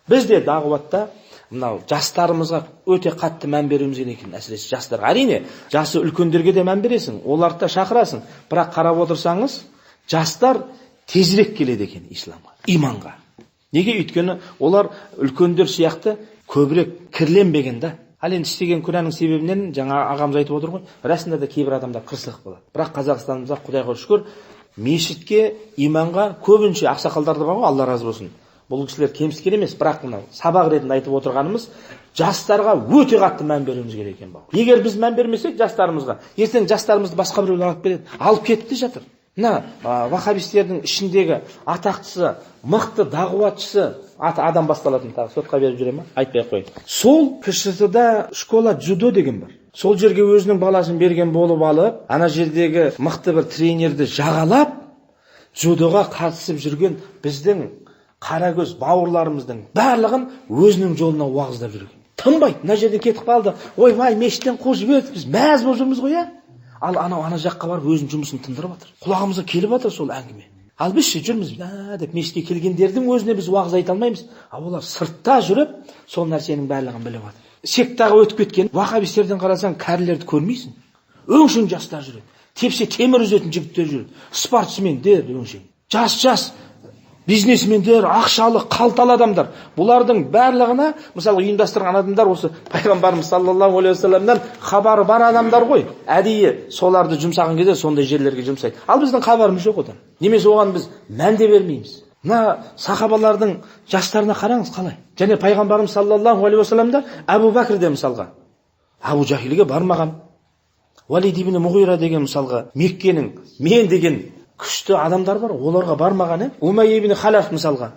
Біз де дағуатта мынау жастарымызға өте қатты мән беруіміз керек екен, әсіресе жастарға. Әрине, жасы үлкендерге де мән бересің, оларды да шақырасың, бірақ қарап отырсаңыз, жастар тезірек келеді екен исламға, иманға. Неге? Өйткені олар үлкендер сияқты көбірек кірленбеген да. Ал енді істеген күнәнің себебінен жаңа ағамыз айтып отыр ғой, расында да кейбір адамдар қырсық болады. Бірақ Қазақстанымызда Құдайға шүкір, мешітке, иманға көбінше ақсақалдар да бар ғой, Алла разы болсын. Бұл кісілер кемсіткен емес, бірақ мынау сабақ ретінде айтып отырғанымыз, жастарға өте қатты мән беруіміз керек екен. Егер біз мән бермесек жастарымызға, ертең жастарымызды басқа біреулер алып кетеді, алып кетті жатыр. Мына ваххабистердің ішіндегі атақтысы, мықты дағуатшысы, аты адам басталатын, тағы сотқа беріп жүре ма? Айтпай ақ қояйын. Сол КШТ-да школа дзюдо деген бар. Сол жерге өзінің баласын берген болып алып, ана жердегі мықты бір тренерді жағалап, дзюдоға қатысып жүрген біздің қарагөз бауырларымыздың барлығын өзінің жолына уағыздап жүрген. Тынбайды, мына жерден кетіп қалды, ойбай, мешіттен қуып жіберді, біз мәз болып жүрміз ғой, иә? Ал анау ана жаққа барып өзінің жұмысын тындырып жатыр. Құлағымызға келіп жатыр сол әңгіме. Ал біз ше жүрміз, ә деп мешітке келгендердің өзіне біз уағыз айта алмаймыз. Ал олар сыртта жүріп, сол нәрсенің барлығын біліп жатыр. Сектаға өтіп кеткен ваххабистерден қарасаң, кәрілерді көрмейсің. Өңшең жастар жүреді. Тепсе темір үзетін жігіттер жүреді. Спортсмендер өңшең. Жас-жас бизнесмендер, ақшалы, қалталы адамдар. Бұлардың барлығына, мысалы, ұйымдастырған адамдар осы пайғамбарымыз саллаллаху алейхи уассаламнан хабары бар адамдар ғой. Әдейі соларды жұмсаған кезде сондай жерлерге жұмсайды. Ал біздің хабарымыз жоқ одан. Немесе оған біз мән де бермейміз. Мына сахабалардың жастарына қараңыз қалай. Және пайғамбарымыз саллаллаху алейхи уассалам да Әбу Бәкір де мысалға Әбу Жахилге бармаған. Уалид ибн Муғира деген мысалға Меккенің мен деген күшті адамдар бар, оларға бармаған, Умайя ибн Халаф мысалға.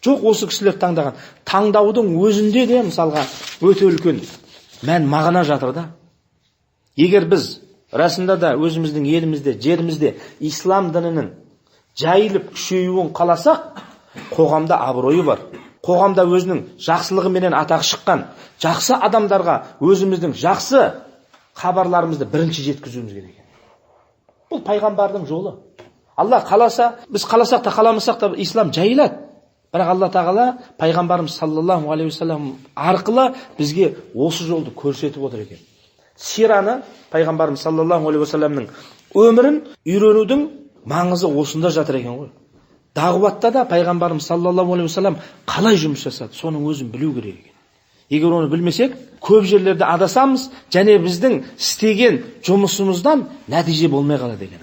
Жоқ, осы кісілер таңдаған. Таңдаудың өзінде де мысалға өте үлкен мән мағына жатыр да. Егер біз расында да өзіміздің елімізде, жерімізде ислам дінінің жайылып күшеюін қаласақ, қоғамда абыройы бар, қоғамда өзінің жақсылығыменен атағы шыққан жақсы адамдарға өзіміздің жақсы хабарларымызды бірінші жеткізуіміз керек. Бұл пайғамбардың жолы. Алла қаласа, біз қаласақ та қаламасақ та ислам жайылады. Бірақ Алла тағала пайғамбарымыз саллаллаху алейхи уассалам арқылы бізге осы жолды көрсетіп отыр екен. Сираны, пайғамбарымыз саллаллаху алейхи уассаламның өмірін үйренудің маңызы осында жатыр екен ғой. Дағуатта да пайғамбарымыз саллаллаху алейхи уассалам қалай жұмыс жасады, соның өзін білу керек екен. Егер оны білмесек, көп жерлерде адасамыз және біздің істеген жұмысымыздан нәтиже болмай қалады екен.